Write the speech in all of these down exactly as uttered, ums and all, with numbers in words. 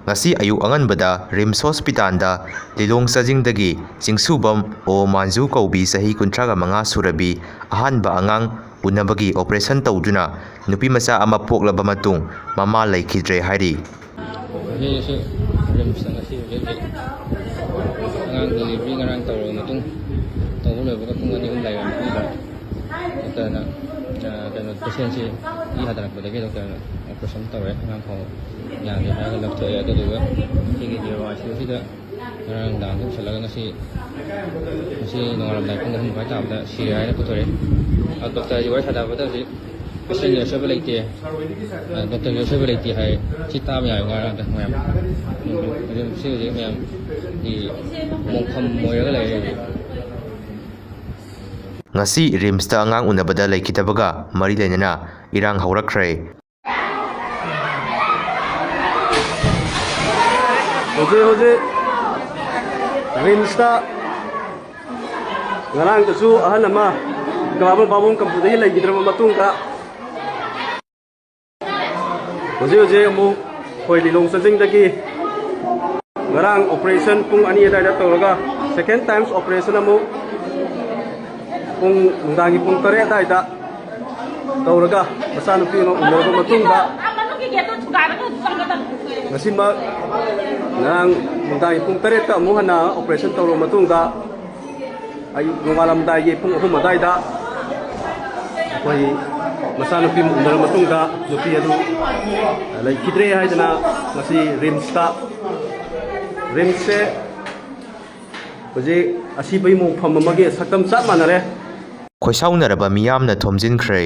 ꯉꯁꯤ ꯑꯌꯨꯛ ꯑꯉꯟꯕꯗ ꯔꯤꯝꯁ ꯍꯣꯁꯄꯤꯇꯥꯜꯗ ꯂꯤꯂꯣꯡ ꯆꯥꯖꯤꯡꯗꯒꯤ ꯆꯤꯡꯁꯨꯕꯝ ꯑꯣ ꯃꯥꯟꯖꯨ ꯀꯧꯕꯤ ꯆꯍꯤ ꯀꯨꯟꯊ꯭ꯔꯥꯒ ꯃꯉꯥ ꯁꯨꯔꯕꯤ ꯑꯍꯥꯟꯕ ꯑꯉꯥꯡ ꯎꯅꯕꯒꯤ ꯑꯣꯄꯔꯦꯁꯟ ꯇꯧꯗꯨꯅ ꯅꯨꯄꯤ ꯃꯆꯥ ꯑꯃ ꯄꯣꯛꯂꯕ ꯃꯇꯨꯡ ꯃꯃꯥ ꯂꯩꯈꯤꯗ꯭ꯔꯦ ꯍꯥꯏꯔꯤ꯫ ꯍꯧꯖꯤꯛ ꯍꯧꯖꯤꯛ ꯔꯤꯝꯁꯇ ꯉꯁꯤ ꯍꯧꯖꯤꯛ ꯍꯧꯖꯤꯛ ꯑꯉꯥꯡ ꯗꯦꯂꯤꯚꯔꯤ ꯉꯔꯥꯡ ꯇꯧꯔꯕ ꯃꯇꯨꯡ, ꯇꯧꯕ ꯂꯣꯏꯕꯒ ꯄꯨꯡ ꯑꯅꯤ ꯑꯍꯨꯝ ꯂꯩꯔꯕ ꯃꯇꯨꯡꯗ ꯗꯣꯛꯇꯔꯅ, ꯑ, ꯀꯩꯅꯣ, ꯄꯦꯁꯦꯟꯁꯤ ꯏ ꯍꯥꯊꯔꯛꯄꯗꯒꯤ ꯗꯣꯛꯇꯔꯅ ꯑꯣꯄꯔꯦꯁꯟ ꯇꯧꯔꯦ, ꯑꯉꯥꯡ ꯐꯥꯎ ꯌꯥꯗꯦ ꯍꯥꯏꯔꯒ ꯂꯧꯊꯣꯛꯑꯦ꯫ ꯑꯗꯨꯗꯨꯒ ꯁꯤꯒꯤ ꯅꯤꯌꯨꯔꯣ ꯑꯥꯏ ꯁꯤ ꯌꯨꯁꯤꯗ ꯉꯔꯥꯡ ꯅꯨꯡꯗꯥꯡꯗ ꯄꯨꯁꯜꯂꯒ ꯉꯁꯤ, ꯉꯁꯤ ꯅꯣꯡꯉꯥꯜꯂꯝꯗꯥꯏ ꯄꯨꯡ ꯑꯍꯨꯝ ꯃꯈꯥꯏ ꯇꯥꯕꯗ ꯁꯤꯔꯦ ꯍꯥꯏꯅ ꯄꯨꯊꯣꯔꯛꯑꯦ꯫ ꯑ, ꯗꯣꯛꯇꯔꯁꯤ ꯋꯥꯔꯤ ꯁꯥꯟꯅꯕꯗ ꯍꯧꯖꯤꯛ ꯄꯦꯁꯦꯟꯒꯤ ꯑꯁꯣꯏꯕ ꯂꯩꯇꯦ, ꯑ, ꯗꯣꯛꯇꯔꯒꯤ ꯑꯁꯣꯏꯕ ꯂꯩꯇꯦ ꯍꯥꯏ꯫ ꯁꯤ ꯇꯥꯕ ꯌꯥꯏ ꯉꯔꯥꯡꯗ ꯃꯌꯥꯝ꯫ ꯑꯗꯨꯝ ꯁꯤ ꯍꯧꯖꯤꯛ ꯃꯌꯥꯝꯒꯤ ꯃꯣꯡꯐꯝ ꯑꯣꯏꯔꯒ ꯂꯩꯔꯦ ꯍꯧꯖꯤꯛ꯫ ꯉꯁꯤ ꯔꯤꯝꯁꯇ ꯑꯉꯥꯡ ꯎꯅꯕꯗ ꯂꯩꯈꯤꯗꯕꯒ ꯃꯔꯤ ꯂꯩꯅꯅ ꯏꯔꯥꯡ ꯍꯧꯔꯛꯈ꯭ꯔꯦ꯫ ꯍꯧꯖꯤꯛ ꯍꯧꯖꯤꯛ ꯔꯤꯝꯁꯇ ꯉꯔꯥꯡꯗꯁꯨ ꯑꯍꯜ ꯑꯃ ꯀꯥꯕ ꯕꯥꯕꯣꯟ ꯀꯝꯄꯨꯗꯒꯤ ꯂꯩꯈꯤꯗ꯭ꯔꯕ ꯃꯇꯨꯡꯗ, ꯍꯧꯖꯤꯛ ꯍꯧꯖꯤꯛ ꯑꯃꯨꯛ ꯑꯩꯈꯣꯏ ꯂꯤꯂꯣꯡ ꯆꯥꯖꯤꯡꯗꯒꯤ ꯉꯔꯥꯡ ꯑꯣꯄꯔꯦꯁꯟ ꯄꯨꯡ ꯑꯅꯤ ꯑꯗꯨꯋꯥꯏꯗ ꯇꯧꯔꯒ, second times operation ꯑꯃꯨꯛ ꯄꯨꯡ, ꯅꯨꯡꯗꯥꯡꯒꯤ ꯄꯨꯡ ꯇꯔꯦꯠ ꯑꯗꯨꯋꯥꯏꯗ ꯇꯧꯔꯒ ꯃꯆꯥꯅꯨꯄꯤ ꯑꯃ ꯎꯅꯔꯕ ꯃꯇꯨꯡꯗ, ꯉꯁꯤꯃꯛ ꯉꯔꯥꯡ ꯅꯨꯡꯗꯥꯡꯒꯤ ꯄꯨꯡ ꯇꯔꯦꯠꯇ ꯑꯃꯨꯛ ꯍꯟꯅ ꯑꯣꯄꯔꯦꯁꯟ ꯇꯧꯔꯕ ꯃꯇꯨꯡꯗ, ꯑꯌꯨꯛ ꯅꯣꯡꯉꯥꯜꯂꯝꯗꯥꯏꯒꯤ ꯄꯨꯡ ꯑꯍꯨꯝ ꯑꯗꯨꯋꯥꯏꯗ ꯑꯩꯈꯣꯏ ꯃꯆꯥꯅꯨꯄꯤ ꯑꯃ ꯎꯅꯔ ꯃꯇꯨꯡꯗ ꯅꯨꯄꯤ ꯑꯗꯨ ꯂꯩꯈꯤꯗ꯭ꯔꯦ ꯍꯥꯏꯗꯅ ꯉꯁꯤ ꯔꯤꯝꯁꯇ, ꯔꯤꯝꯁꯁꯦ ꯍꯧꯖꯤꯛ ꯑꯁꯤꯕꯒꯤ ꯃꯣꯡꯐꯝ ꯑꯃꯒꯤ ꯁꯛꯇꯝ ꯆꯞ ꯃꯥꯟꯅꯔꯦ꯫ ꯈꯣꯏꯁꯥꯎꯅꯔꯕ ꯃꯤꯌꯥꯝꯅ ꯊꯣꯝꯖꯤꯟꯈ꯭ꯔꯦ꯫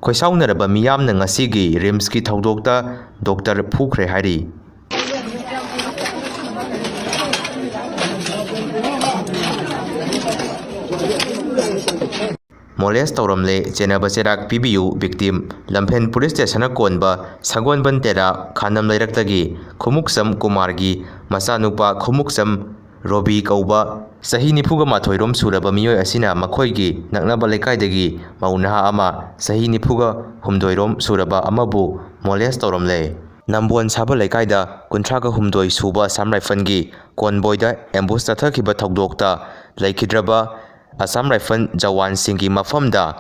ꯈꯣꯏꯁꯥꯎꯅꯔꯕ ꯃꯤꯌꯥꯝꯅ ꯉꯁꯤꯒꯤ ꯔꯤꯝꯁꯀꯤ ꯊꯧꯗꯣꯛꯇ ꯗꯣꯛꯇꯔ ꯐꯨꯈ꯭ꯔꯦ ꯍꯥꯏꯔꯤ꯫ ꯃꯣꯂꯦꯁ ꯇꯧꯔꯝꯂꯦ, ꯆꯦꯟꯅꯕ ꯆꯩꯔꯥꯛ ꯄꯤꯕꯤꯌꯨ, victim꯫ ꯂꯝꯐꯦꯜ ꯄꯨꯂꯤꯁ ꯁ꯭ꯇꯦꯁꯟꯅ ꯀꯣꯟꯕ ꯁꯒꯣꯜꯕꯟ ꯇꯦꯔꯥ ꯈꯥꯅꯝ ꯂꯩꯔꯛꯇꯒꯤ ꯈꯨꯃꯨꯛꯆꯝ ꯀꯨꯃꯥꯔꯒꯤ ꯃꯆꯥꯅꯨꯄꯥ ꯈꯨꯃꯨꯛꯆꯝ ꯔꯣꯕꯤ ꯀꯧꯕ ꯆꯍꯤ ꯅꯤꯐꯨꯒ ꯃꯥꯊꯣꯏ ꯔꯣꯝ ꯁꯨꯔꯕ ꯃꯤꯑꯣꯏ ꯑꯁꯤꯅ ꯃꯈꯣꯏꯒꯤ ꯅꯛꯅꯕ ꯂꯩꯀꯥꯏꯗꯒꯤ ꯃꯧ ꯅꯍꯥ ꯑꯃ ꯆꯍꯤ ꯅꯤꯐꯨꯒ ꯍꯨꯝꯗꯣꯏ ꯔꯣꯝ ꯁꯨꯔꯕ ꯑꯃꯕꯨ ꯃꯣꯂꯦꯁ ꯇꯧꯔꯝꯂꯦ꯫ ꯅꯝꯕꯣꯜ ꯁꯥꯕ ꯂꯩꯀꯥꯏꯗ ꯀꯨꯟꯊ꯭ꯔꯥꯒ ꯍꯨꯝꯗꯣꯏ ꯁꯨꯕ ꯑꯁꯥꯝ ꯔꯥꯏꯐꯜꯒꯤ ꯀꯣꯟꯕꯣꯏꯗ ꯑꯦꯝꯕꯨꯁ ꯆꯠꯊꯈꯤꯕ ꯊꯧꯗꯣꯛꯇ ꯂꯩꯈꯤꯗ꯭ꯔꯕ ꯑꯁꯥꯝ ꯔꯥꯏꯐꯜ ꯖꯋꯥꯟꯁꯤꯡꯒꯤ ꯃꯐꯝꯗ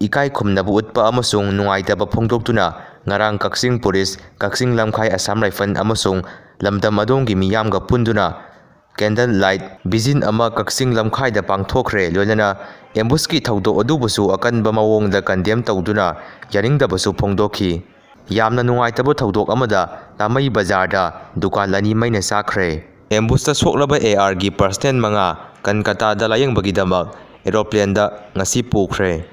ꯏꯀꯥꯏ ꯈꯨꯝꯅꯕ ꯎꯠꯄ ꯑꯃꯁꯨꯡ ꯅꯨꯡꯉꯥꯏꯇꯕ ꯐꯣꯡꯗꯣꯛꯇꯨꯅ ꯉꯔꯥꯡ ꯀꯛꯆꯤꯡ ꯄꯨꯂꯤꯁ, ꯀꯛꯆꯤꯡ ꯂꯝꯈꯥꯏ ꯑꯁꯥꯝ ꯔꯥꯏꯐꯜ ꯑꯃꯁꯨꯡ ꯂꯝꯗꯝ ꯑꯗꯣꯝꯒꯤ ꯃꯤꯌꯥꯝꯒ ꯄꯨꯟꯗꯨꯅ candle light vigil ꯑꯃ ꯀꯛꯆꯤꯡ ꯂꯝꯈꯥꯏꯗ ꯄꯥꯡꯊꯣꯛꯈ꯭ꯔꯦ꯫ ꯂꯣꯏꯅꯅ ꯑꯦꯝꯕꯨꯁꯀꯤ ꯊꯧꯗꯣꯛ ꯑꯗꯨꯕꯨꯁꯨ ꯑꯀꯟꯕ ꯃꯑꯣꯡꯗ condemn ꯇꯧꯗꯨꯅ ꯌꯥꯅꯤꯡꯗꯕꯁꯨ ꯐꯣꯡꯗꯣꯛꯈꯤ꯫ ꯌꯥꯝꯅ ꯅꯨꯡꯉꯥꯏꯇꯕ ꯊꯧꯗꯣꯛ ꯑꯃꯗ ꯇꯥꯃꯩ ꯕꯖꯥꯔꯗ ꯗꯨꯀꯥꯟ ꯑꯅꯤ ꯃꯩꯅ ꯆꯥꯛꯈ꯭ꯔꯦ꯫ ꯑꯦꯝꯕꯨꯁꯇ ꯁꯣꯛꯂꯕ ꯑꯦ ꯑꯥꯔꯒꯤ personnel ꯃꯉꯥ ꯀꯟꯀꯇꯥꯗ ꯂꯥꯌꯦꯡꯕꯒꯤꯗꯃꯛ aeroplaneꯗ ꯉꯁꯤ ꯄꯨꯈ꯭ꯔꯦ꯫